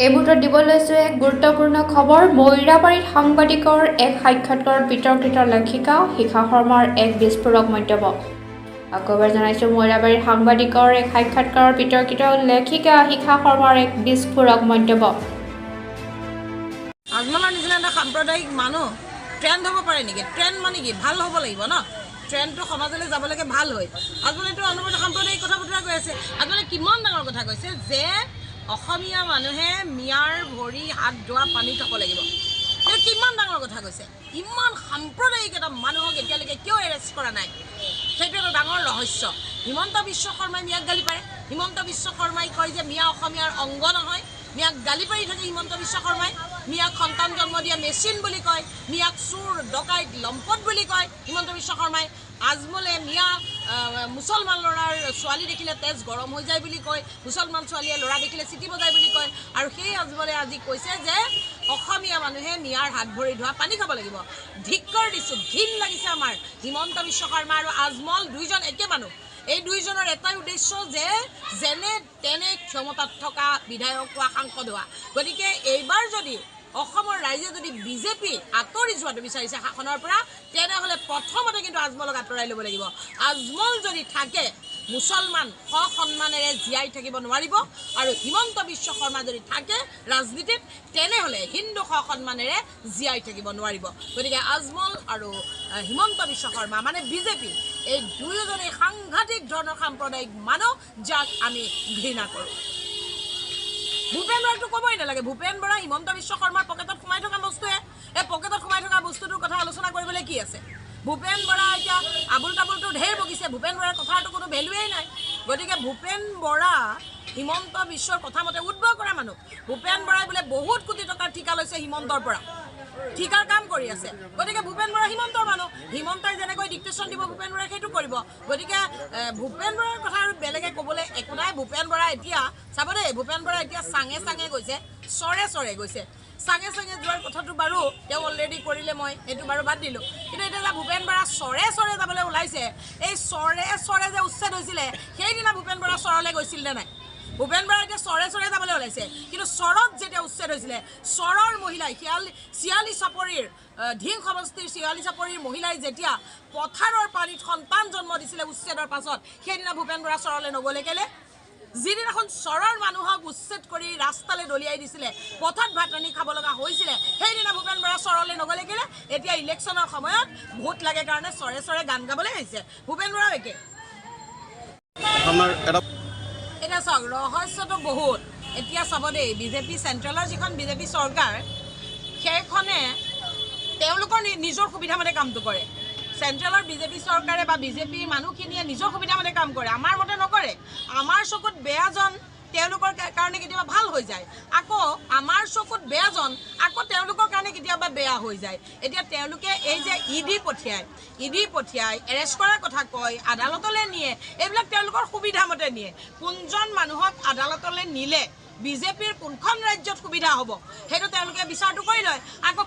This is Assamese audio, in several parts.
এই মুহূৰ্তত দিব লৈছোঁ এক গুৰুত্বপূৰ্ণ খবৰ। মৈৰাবাৰীত সাংবাদিকৰ এক সাক্ষাৎকাৰত বিতৰ্কিত লেখিকা শিখা শৰ্মাৰ এক বিস্ফোৰক মন্তব্য। আকৌ এবাৰ জনাইছোঁ, মৈৰাবাৰীত সাংবাদিকৰ এক সাক্ষাৎকাৰত বিতৰ্কিত লেখিকা শিখা শৰ্মাৰ এক বিস্ফোৰক মন্তব্য। আজমলৰ নিচিনা এটা সাম্প্ৰদায়িক মানুহ ট্ৰেণ্ড হ'ব পাৰে নেকি? ট্ৰেণ্ড মানে কি? ভাল হ'ব লাগিব ন। ট্ৰেণ্ডটো সমাজলৈ যাব লাগে ভাল হৈ। আজমলেতো অনবৰতে সাম্প্ৰদায়িক কথা বতৰা কৈ আছে। আজমলে কিমান ডাঙৰ কথা কৈছে যে অসমীয়া মানুহে মিয়াৰ ভৰি হাত ধোৱা পানী খাব লাগিব। এইটো কিমান ডাঙৰ কথা কৈছে। ইমান সাম্প্ৰদায়িক এটা মানুহক এতিয়ালৈকে কিয় এৰেষ্ট কৰা নাই, সেইটো এটা ডাঙৰ ৰহস্য। হিমন্ত বিশ্ব শৰ্মাই মিয়াক গালি পাৰে। হিমন্ত বিশ্ব শৰ্মাই কয় যে মিয়া অসমীয়াৰ অংগ নহয়। মিয়াক গালি পাৰি থাকে হিমন্ত বিশ্ব শৰ্মাই। মিয়াক সন্তান জন্ম দিয়া মেচিন বুলি কয়, মিয়াক চোৰ ডকাইত লম্পট বুলি কয় হিমন্ত বিশ্ব শৰ্মাই। আজমলে মিয়া মুছলমান ল'ৰাৰ ছোৱালী দেখিলে তেজ গৰম হৈ যায় বুলি কয়, মুছলমান ছোৱালীয়ে ল'ৰা দেখিলে চিটি বজায় বুলি কয়। আৰু সেই আজমলে আজি কৈছে যে অসমীয়া মানুহে মিয়াৰ হাত ভৰি ধোৱা পানী খাব লাগিব। ধিক্কাৰ দিছোঁ, ঘিণ লাগিছে আমাৰ। হিমন্ত বিশ্ব শৰ্মা আৰু আজমল দুইজন একে মানুহ। এই দুইজনৰ এটাই উদ্দেশ্য যে যেনে তেনে ক্ষমতাত থকা বিধায়ক হোৱা, সাংসদ হোৱা। গতিকে এইবাৰ যদি অসমৰ ৰাইজে যদি বিজেপি আঁতৰি যোৱাটো বিচাৰিছে শাসনৰ পৰা, তেনেহ'লে প্ৰথমতে কিন্তু আজমলক আঁতৰাই ল'ব লাগিব। আজমল যদি থাকে, মুছলমান সসন্মানেৰে জীয়াই থাকিব নোৱাৰিব। আৰু হিমন্ত বিশ্ব শৰ্মা যদি থাকে ৰাজনীতিত, তেনেহ'লে হিন্দু সসন্মানেৰে জীয়াই থাকিব নোৱাৰিব। গতিকে আজমল আৰু হিমন্ত বিশ্ব শৰ্মা মানে বিজেপি, এই দুয়োজনেই সাংঘাতিক ধৰণৰ সাম্প্ৰদায়িক মানুহ, যাক আমি ঘৃণা কৰোঁ। ভূপেন বৰাকতো ক'বই নালাগে। ভূপেন বৰা হিমন্ত বিশ্ব শৰ্মাৰ পকেটত সোমাই থকা বস্তুৱে। এই পকেটত সোমাই থকা বস্তুটোৰ কথা আলোচনা কৰিবলৈ কি আছে? ভূপেন বৰা এতিয়া আবুল তাবুলটো ঢেৰ বকিছে। ভূপেন বৰাৰ কথাৰতো কোনো ভেলুৱেই নাই। গতিকে ভূপেন বৰা হিমন্ত বিশ্বৰ কথা মতে উদ্ভৱ কৰা মানুহ। ভূপেন বৰাই বোলে বহুত কোটি টকাৰ ঠিকা লৈছে হিমন্তৰ পৰা, ঠিকাৰ কাম কৰি আছে। গতিকে ভূপেন বৰা হিমন্তৰ মানুহ। হিমন্তই যেনেকৈ ডিক্টেশ্যন দিব, ভূপেন বৰাই সেইটো কৰিব। গতিকে ভূপেন বৰাৰ কথা আৰু বেলেগে ক'বলৈ একো নাই। ভূপেন বৰা এতিয়া চাব দেই, ভূপেন বৰা এতিয়া চাঙে চাঙে গৈছে, চৰে চৰে গৈছে। চাঙে চাঙে যোৱাৰ কথাটো বাৰু তেওঁ অলৰেডি কৰিলে, মই সেইটো বাৰু বাদ দিলোঁ। কিন্তু এতিয়া যে ভূপেন বৰা চৰে চৰে যাবলৈ ওলাইছে, এই চৰে চৰে যে উচ্ছেদ হৈছিলে, সেইদিনা ভূপেন বৰা চৰলৈ গৈছিল নে নাই? ভূপেন বৰা এতিয়া চৰে চৰে যাবলৈ ওলাইছে, কিন্তু চৰত যেতিয়া উচ্ছেদ হৈছিলে, চৰৰ মহিলাই চিয়ালি চাপৰিৰ ঢিং সমষ্টিৰ চিয়ালি চাপৰিৰ মহিলাই যেতিয়া পথাৰৰ পানীত সন্তান জন্ম দিছিলে উচ্ছেদৰ পাছত, সেইদিনা ভূপেন বৰা চৰলৈ নগ'লে কেলে? যিদিনাখন চৰৰ মানুহক উচ্ছেদ কৰি ৰাস্তালৈ দলিয়াই দিছিলে, পথত ভাত ৰান্ধি খাব লগা হৈছিলে, সেইদিনা ভূপেন বৰা চৰলৈ নগ'লে কেলে? এতিয়া ইলেকশ্যনৰ সময়ত ভোট লাগে কাৰণে চৰে চৰে গান গাবলৈ আহিছে। ভূপেন বৰাও একে। আপোনাৰ এটা এতিয়া চাওক, ৰহস্যটো বহুত। এতিয়া চাব দেই, বিজেপি চেণ্ট্ৰেলৰ যিখন বিজেপি চৰকাৰ, সেইখনে তেওঁলোকৰ নিজৰ সুবিধামতে কামটো কৰে। চেণ্ট্ৰেলৰ বিজেপি চৰকাৰে বা বিজেপিৰ মানুহখিনিয়ে নিজৰ সুবিধামতে কাম কৰে, আমাৰ মতে নকৰে। আমাৰ চকুত বেয়াজন তেওঁলোকৰ কাৰণে কেতিয়াবা ভাল হৈ যায়, আকৌ আমাৰ চকুত বেয়াজন আকৌ তেওঁলোকৰ কাৰণে কেতিয়াবা বেয়া হৈ যায়। এতিয়া তেওঁলোকে এই যে ইডি পঠিয়াই এৰেষ্ট কৰাৰ কথা কয়, আদালতলৈ নিয়ে, এইবিলাক তেওঁলোকৰ সুবিধামতে নিয়ে। কোনজন মানুহক আদালতলৈ নিলে বিজেপিৰ কোনখন ৰাজ্যত সুবিধা হ'ব, সেইটো তেওঁলোকে বিচাৰটো কৰি লয়। আকৌ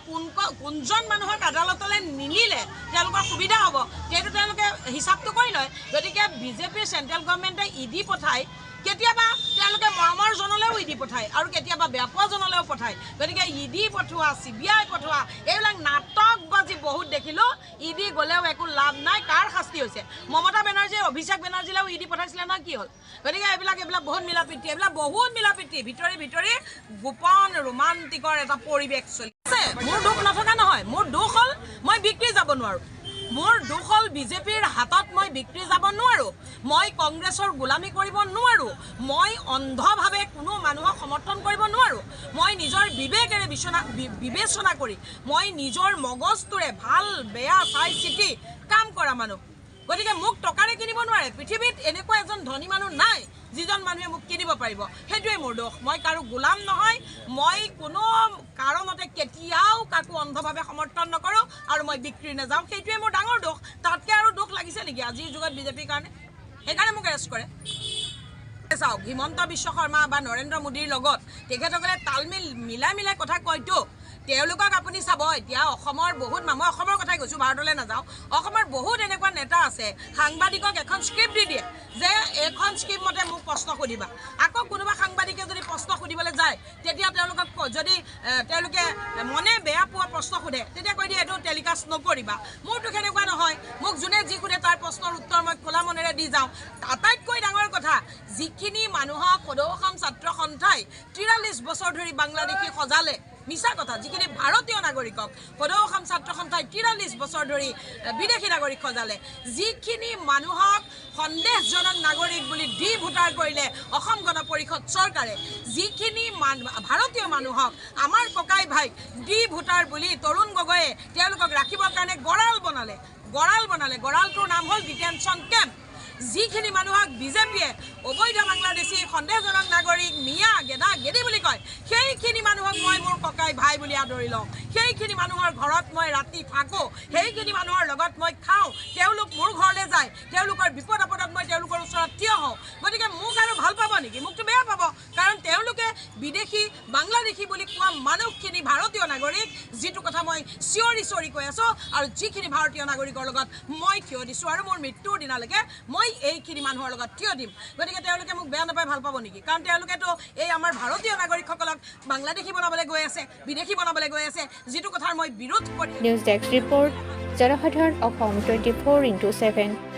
কোনজন মানুহক আদালতলৈ নিনিলে তেওঁলোকৰ সুবিধা হ'ব, সেইটো তেওঁলোকে হিচাপটো কৰি লয়। গতিকে বিজেপিৰ চেণ্ট্ৰেল গভৰ্ণমেণ্টে ইডি পঠায়, কেতিয়াবা তেওঁলোকে মৰমৰ জনলৈও ইডি পঠায় আৰু কেতিয়াবা বেয়া পোৱা জনলৈও পঠায়। গতিকে ইডি পঠোৱা, চিবিআই পঠোৱা, এইবিলাক নাটকবাজি বহুত দেখিলোঁ। ইডি গ'লেও একো লাভ নাই। কাৰ শাস্তি হৈছে? মমতা বেনাৰ্জীয়ে অভিষেক বেনাৰ্জীলৈও ইডি পঠাইছিলে নহয়, কি হ'ল? গতিকে এইবিলাক বহুত মিলা প্ৰীতি, এইবিলাক বহুত মিলা প্ৰীতি, ভিতৰি ভিতৰি গোপন ৰোমান্টিকৰ এটা পৰিৱেশ চলি আছে। মোৰ দুখ নথকা নহয়, মোৰ দুখ হ'ল মই বিক্ৰী যাব নোৱাৰোঁ। মোৰ দুখ হ'ল বিজেপিৰ হাতত মই বিক্ৰী যাব নোৱাৰোঁ, মই কংগ্ৰেছৰ গোলামী কৰিব নোৱাৰোঁ, মই অন্ধভাৱে কোনো মানুহক সমৰ্থন কৰিব নোৱাৰোঁ। মই নিজৰ বিবেকেৰে বিবেচনা কৰি, মই নিজৰ মগজটোৰে ভাল বেয়া চাই চিতি কাম কৰা মানুহ। গতিকে মোক টকাৰে কিনিব নোৱাৰে। পৃথিৱীত এনেকুৱা এজন ধনী মানুহ নাই যিজন মানুহে মোক কিনিব পাৰিব। সেইটোৱে মোৰ দোষ। মই কাৰো গোলাম নহয়। মই কোনো কাৰণতে কেতিয়াও কাকো অন্ধভাৱে সমৰ্থন নকৰোঁ আৰু মই বিক্ৰী নাযাওঁ। সেইটোৱে মোৰ ডাঙৰ দোষ। তাতকৈ আৰু দোষ লাগিছে নেকি আজিৰ যুগত বিজেপিৰ কাৰণে? সেইকাৰণে মোক এৰেষ্ট কৰে। চাওক, হিমন্ত বিশ্ব শৰ্মা বা নৰেন্দ্ৰ মোদীৰ লগত তেখেতসকলে তালমিল মিলাই মিলাই কথা কয়তো। তেওঁলোকক আপুনি চাব, এতিয়া অসমৰ বহুত, মই অসমৰ কথাই কৈছোঁ, ভাৰতলৈ নাযাওঁ, অসমৰ বহুত এনেকুৱা নেতা আছে, সাংবাদিকক এখন স্ক্ৰিপ্ট দি দিয়ে যে এইখন স্ক্ৰিপ্ট মতে মোক প্ৰশ্ন সুধিবা। আকৌ কোনোবা সাংবাদিকে যদি প্ৰশ্ন সুধিবলৈ যায়, তেতিয়া তেওঁলোকক যদি তেওঁলোকে মনে বেয়া পোৱা প্ৰশ্ন সোধে, তেতিয়া কৈ দিয়ে এইটো টেলিকাষ্ট নকৰিবা। মোৰতো সেনেকুৱা নহয়। মোক যোনে যি সোধে, তাৰ প্ৰশ্নৰ উত্তৰ মই খোলা মনেৰে দি যাওঁ। আটাইতকৈ ডাঙৰ কথা, যিখিনি মানুহক সদৌ অসম ছাত্ৰ সন্থাই 43 বছৰ ধৰি বাংলাদেশী সজালে, মিছা কথা, যিখিনি ভাৰতীয় নাগৰিকক সদৌ অসম ছাত্ৰ সন্থাই 43 বছৰ ধৰি বিদেশী নাগৰিক সজালে, যিখিনি মানুহক সন্দেহজনক নাগৰিক বুলি ডি ভোটাৰ কৰিলে অসম গণ পৰিষদ চৰকাৰে, যিখিনি ভাৰতীয় মানুহক, আমাৰ ককাই ভাইক ডি ভোটাৰ বুলি তৰুণ গগৈয়ে তেওঁলোকক ৰাখিবৰ কাৰণে গঁৰাল বনালে, গঁৰাল বনালে, গঁৰালটোৰ নাম হ'ল ডিটেনশ্যন কেম্প। যিখিনি মানুহক বিজেপিয়ে অবৈধ বাংলাদেশী, সন্দেহজনক নাগৰিক, মিয়া, গেদা গেদি বুলি কয়, সেইখিনি মানুহক মই মোৰ ককাই ভাই বুলি আদৰি লওঁ। সেইখিনি মানুহৰ ঘৰত মই ৰাতি থাকোঁ, সেইখিনি মানুহৰ লগত মই খাওঁ, তেওঁলোক মোৰ ঘৰলৈ যায়, তেওঁলোকৰ বিপদ আপদত মই তেওঁলোকৰ ওচৰত থিয় হওঁ। গতিকে মোক আৰু ভাল পাব নেকি? মোকতো বেয়া পাব, কাৰণ তেওঁলোকে বিদেশী বাংলাদেশী বুলি কোৱা মানুহখিনি ভাৰতীয় নাগৰিক, যিটো কথা মই চিঞৰি চিঞৰি কৈ আছোঁ আৰু যিখিনি ভাৰতীয় নাগৰিকৰ লগত মই থিয় দিছোঁ আৰু মোৰ মৃত্যুৰ দিনালৈকে মই এইখিনি মানুহৰ লগত থিয় দিম। গতিকে তেওঁলোকে মোক বেয়া নাপাই ভাল পাব নেকি? কাৰণ তেওঁলোকেতো এই আমাৰ ভাৰতীয় নাগৰিকসকলক বাংলাদেশী বনাবলৈ গৈ আছে, বিদেশী বনাবলৈ গৈ আছে, যিটো কথাৰ মই বিৰোধ কৰি নিউজ ডেস্ক ৰিপৰ্ট, জনসাধাৰণ অসম 24x7।